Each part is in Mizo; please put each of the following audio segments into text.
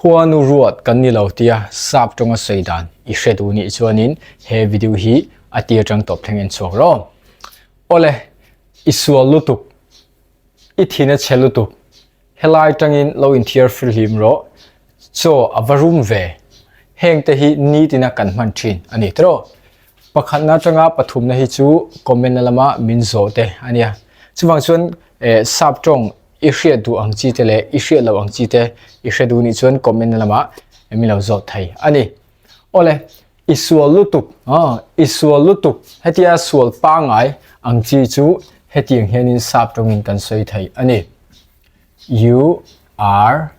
Khuanu ruat kan ni lo tia sap tawnga sawi dan i hre duh nih chuanin he video hi a tir tang tawp thleng en chhuak rawh. Awle, i sual lutuk, i thin a chhe lutuk, helai tangin lo inthiar fihlim rawh, chaw a va rum ve. Heng te hi nitina kan hman thin a ni tawh. Pakhatna atanga pathumna hi chu comment na lama min zawh te a nia. Chuvang chuan eh sap tawng i hriat duh ang chi te leh i hriat loh ang chi te i hre duh nih chuan comment na lamah min lo zawt thei a ni. Awle, i sual lutuk, aw i sual lutuk hetia sual pangai ang chi chu hetiang hianin sap tawngin kan sawi thei a ni. You are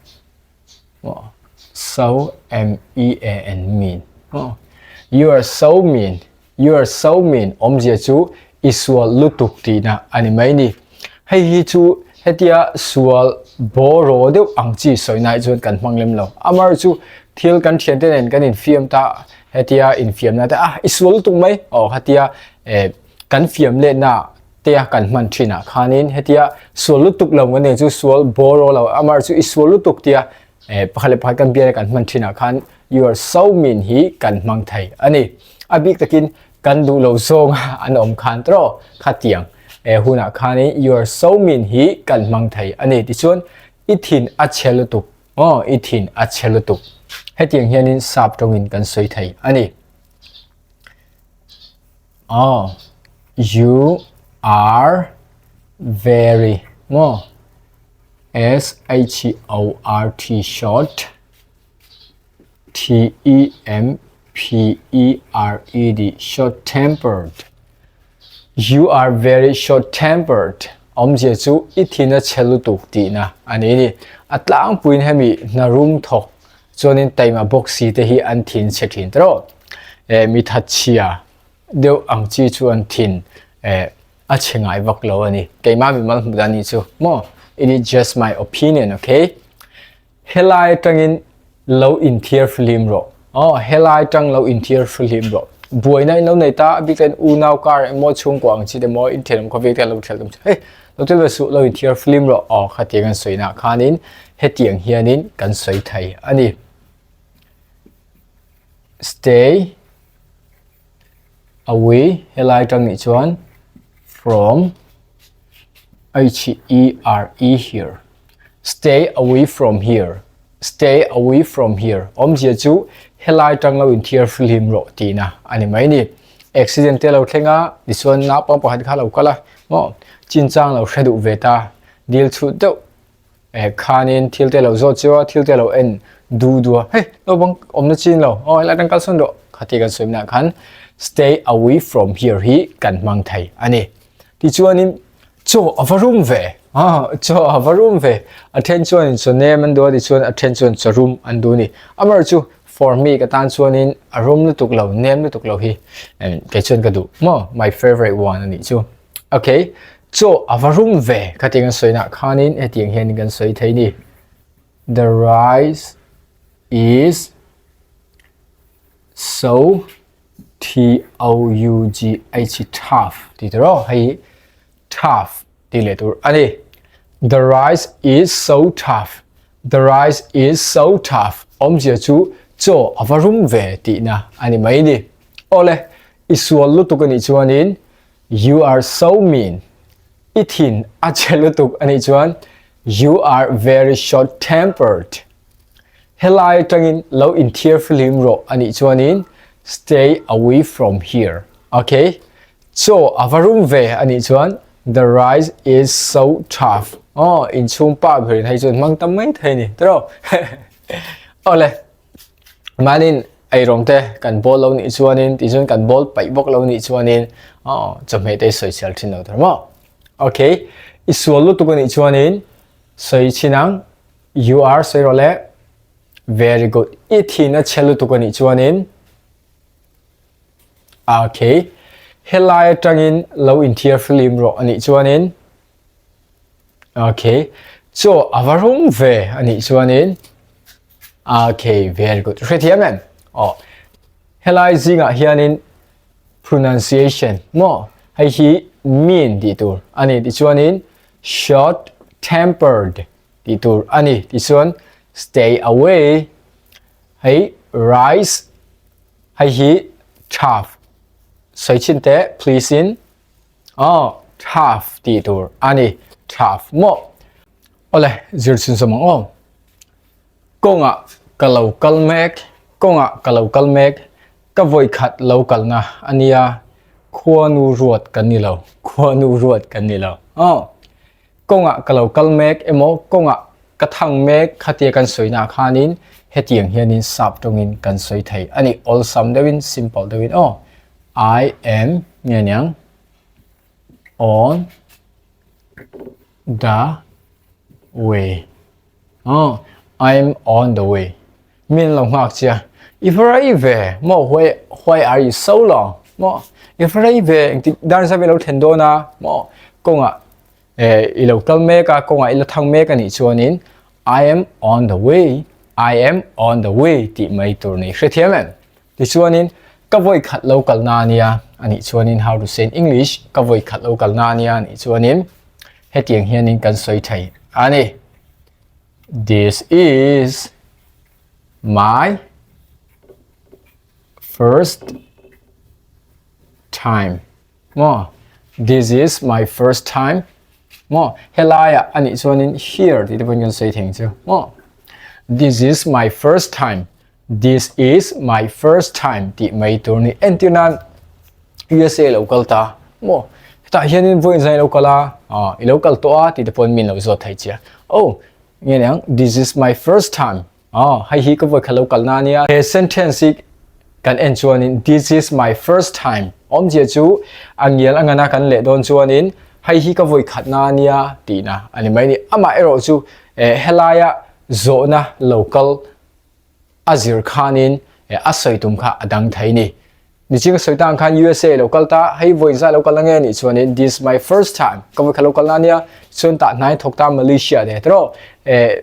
so M E A N mean. You are so mean. You are so mean awmzia chu i sual lutuk tihna a ni mai ni. Hei hi chu hetia sual bawraw deuh ang chi sawi na hi chuan kan hmang lem lo. Amar chu thil kan thiante nen kan infiam ta hetia infiamna te ah i sual lutuk mai aw hetia eh kan fiam letna te a kan hman thin ah khanin hetia sual lutuk lo kan nei chu sual bawraw lo amar chu i sual lutuk tia eh pakhat leh pakhat kan bial kan hman thin ah khan you are so mean hi kan hmang thei a ni. A bik takin kan duh lo zawng an awm khan tawh khatiang eh hunah khanin you are so mean hi kan hmang thei a ni. Tichuan i thin a chhe lutuk aw i thin a chhe lutuk hetiang hianin sap tawngin kan sawi thei a ni. Aw you are very maw S H O R T short T E M P E R E D short tempered You are very short tempered awmzia chu i thin a chhe lutuk tihna a ni ni. A tlangpuiin hemi hna rum thawk chuanin taima bawk si te hi an thin chhe thin ta rawh. Eh mi thatchhia deuh ang chi chu an thin eh a chhe ngai vak lo a ni. Keimah mi mal hmuh dan nih chu maw it is just my opinion okay. Helai atangin lo inthiar fihlim rawh. Aw, helai atang lo inthiar fihlim rawh. Buaina in lo nei ta, a bik takin unau kar emaw chhungkua ang chi te maw inthian awm khawvel te an lo thial tum chu hei lo tel ve suh lo inthiar fihlim rawh. Aw, khatiang an sawi nah khanin hetiang hianin kan sawi thei a ni. Stay away helai atang nih chuan from H E R E here stay away from here stay away from here awmzia chu helai tang lo inthiar fihlim rawh tihna a ni mai ni accident te lo thleng a tichuan naupang pakhat kha lo kal a maw chinchang lo hre duh ve ta dil chhut deuh eh khanin thil te lo zawt chiu a thil te lo en du du a hei naupang awmna chin lo aw helai tang kalsawn rawh khati kan sawi na khan stay away from here hi kan hmang thei a ni tichuanin chaw a va rum ve ah chaw a va rum ve a then chuanin chaw nem an duh a tichuan a then chuan chaw rum an duh a ni amar chu for me ka tan chuanin a rum lutuk lo nem lutuk lo hi kei chuan ka duh maw my favorite one a nih chu okay Chaw a va rum ve khatiang an sawi nah khanin hetiang hian kan sawi thei ni. The rice is so T O U G H tough ti tur aw hei tough ti leh tur a ni. The rice is so tough. The rice is so tough. Awmzia chu chaw a va rum ve tihna a ni mai ni. Awle, i sual lutuk a nih chuanin You are so mean. I thin a che lutuk a nih chuan You are very short tempered. Helai atangin lo inthiar fihlim rawh a nih chuanin Stay away from here. Okay? Chaw a va rum ve a nih chuan The rice is so tough. Aw, inchhung pa berin hei chuan hmang tam mai thei ni. Tiraw? Awle. Mahniin eirawng te kan bawl lo nih chuanin tichuan kan bawl paih bawk lo nih chuanin aw chawhmeh te sawi chhiar thin lo tur maw okay i sual lutuk anih chuanin sawi chhin ang you are sawi rawh le very good i thin a chhe lutuk anih chuanin okay helai atangin lo inthiar fihlim rawh anih chuanin Okay, chaw a va rum ve a nih chuanin Okay, very good. Hrethiam em? Aw. Helai zingah hianin pronunciation maw hei hi mean tih tur a ni tichuanin short tempered tih tur a ni tichuan Stay away. Hei rice hei hi tough. Soi chin te please in. Oh, tough ti tur ani. Tough mo. Ole, zir chin somang o. Kawnga ka lo kal mek, kawnga ka lo kal mek, ka vawikhat lo kalna ania, khuanu ruat kan ni lo, khuanu ruat kan ni lo. Aw, kawnga ka lo kal mek emaw kawnga ka thang mek khatia kan sawina khanin hetiang hianin sap tawngin kan sawi thei a ni, awlsam deuhin, simple deuhin aw. I am nge niang on the way. Oh, I'm on the way. Min lo ngak chia. If rei ve, mo why why are you so long? Mo if rei ve engtik dar sa ve lo thlen dawn a, mo kawnga eh i lo kal mek a, kawnga i la thang mek a nih chuanin I am on the way, I am on the way tih mai tur ni hrethiam em? Tichuanin ka vawi khat lo kal na ania a nih chuanin how to say in English ka vawi khat lo kal na ania a nih chuanin hetiang hianin kan sawi thei a ni. This is my first time. Maw? This is my first time. Maw? Helaiah a nih chuanin here tih te pawhin kan sawi thei ang chu. Maw? This is my first time. This is my first time tih mai tur ni. Entir nan USA lo kal ta maw? Hetah hianin vawiin zan i lo kal a, ah, i lo kal tawh a tih te pawhin min lo zawt thei che a. Oh, nge niang, this is my first time. Ah, hei hi ka vawi khat lo kal na ania. He sentence hi kan en chuanin this is my first time awmzia chu a ngial a ngana kan leh dawn chuanin hei hi ka vawi khat na ania tihna a ni mai ni. Amah erawh chu eh helaia zawhna lo kal a zir khanin a sawi tum kha a dang thei ni. Niching sawi tang khan USA lo kal ta, hei vawi zah lo kal ange nih chuanin this my first time ka vawi khat lo kal na nia, chuan tah hnai thawk ta Malaysia te tawh eh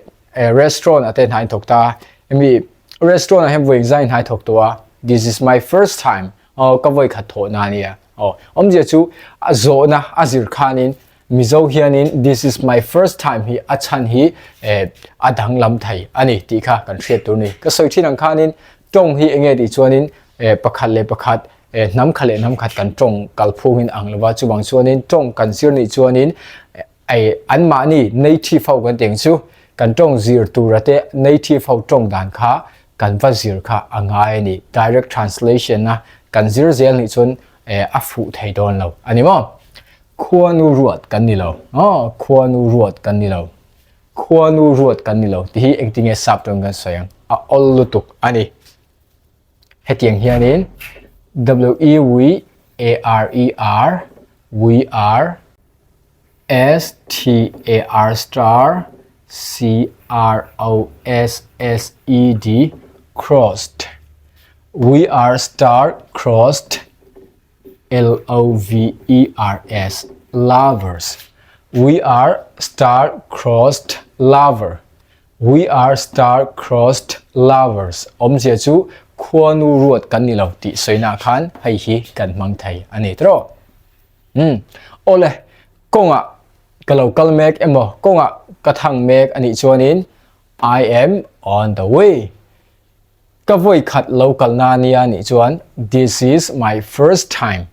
restaurant ate hnai thawk ta, mi restaurant ah hian vawi zah in hnai thawk tawh a, this is my first time aw ka vawi khat thawh na nia aw awmzia chu a zawhna a zir khanin Mizo hianin this is my first time hi a chhan hi a danglam thei a ni tih kha kan hriat tur ni. Ka sawi thin ang khanin tawng hi enge tih chuanin pakhat leh pakhat hnam khat leh hnam khat kan tawng kalphungin ang lova chuvang chuanin tawng kan zir nih chuanin anmahni native ho kan tih ang chu kan tawng zir tura te native ho tawng dan kha kan va zir kha a ngai a ni. Direct translation a kan zir zel nih chuan a fuh thei dawn lo a ni maw? Khuanu ruat kan ni lo. Aw, khuanu ruat kan ni lo. Khuanu ruat kan ni lo tih hi engtinge sap tawng kan sawi ang? A awl lutuk a ni. Hetiang hianin W E we A R E R we are S T A R star C R O S S E D crossed. We are star crossed L-O-V-E-R-S, lovers. We are star-crossed lover. We are star-crossed lovers. Awmzia chu khuanu ruat kan ni lo tih sawina khan hei hi kan hmang thei a ni tawh. Hmm. Awle, kawngah ka lo kal mek emaw kawngah ka thang mek a nih chuanin I am on the way. Ka vawi khat lo kalna nia nih chuan this is my first time.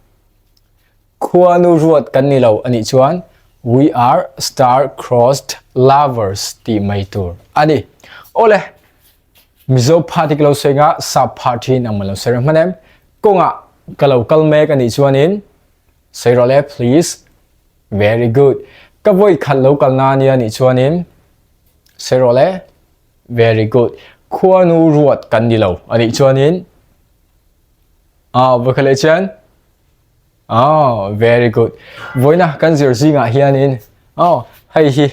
Khuanu ruat kan ni lo anih chuan we are star crossed lovers tih mai tur a ni. Awle, Mizo party ka lo sawi nga sap party nangman lo sawi reng hman em? Kawngah ka lo kal mek anih chuanin sawi rawh le please. Very good. Ka vawi khat lo kalna nia nih chuanin sawi rawh le. Very good. Khuanu ruat kan ni lo. Anih chuanin ah va khaleh chuan ah very good. Voina kan zir zingah hianin oh hei hi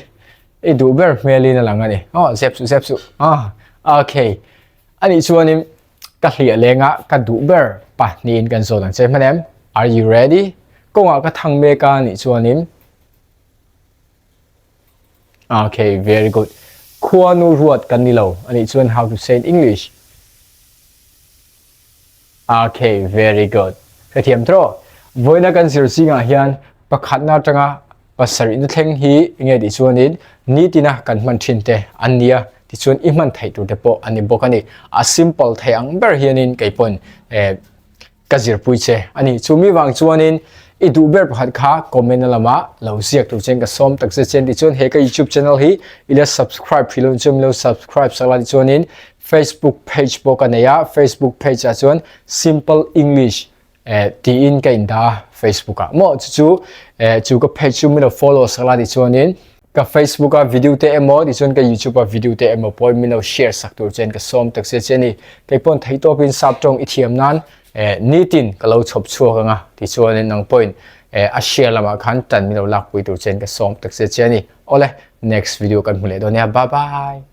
i duh ber hmelin a lang ani. Oh zep su zep su. Ah okay. Anih chuanin ka hliah lenga ka duh ber pahnihin kan zawn ang che hman em? Are you ready? Kawngah ka thang mek a nih chuanin Okay, very good. Khuanu ruat kan ni lo. Anih chuan how to say in English? Okay, very good. Hrethiam tro. Voina kan zir zingah hian pakhatna atanga pasarihna thleng hi enge tih chuanin nitina kan hman thin te an nia. Tichuan i hman theih tur te pawh a ni bawk a ni. A simple thei ang ber hianin kei pawn eh ka zirpui che a ni. Chumi vang chuanin i duh ber pakhat kha comment na lamah lo ziak tur chen ka sawm tak zet chen. Tichuan he ka YouTube channel hi i la subscribe hrih lo chuan min lo subscribe sak la tichuanin Facebook page pawh ka nei a, Facebook page ah chuan Simple English eh tiin ka indah a Facebook ah maw chu chu eh chu ka page chu min lo follow sak la tichuanin ka Facebook a video te emaw tichuan ka YouTube a video te emaw pawhin min lo share sak tur chuan ka sawm tak zet che a ni. Kei pawn theihtawpin sap tawng i thiam nan eh nitin ka lo chhawp chhuak anga tichuanin nang pawhin eh a share lamah khan tan min lo lakpui tur chuan ka sawm tak zet che a ni. Awle next video kan hmu leh dawn nia bye bye.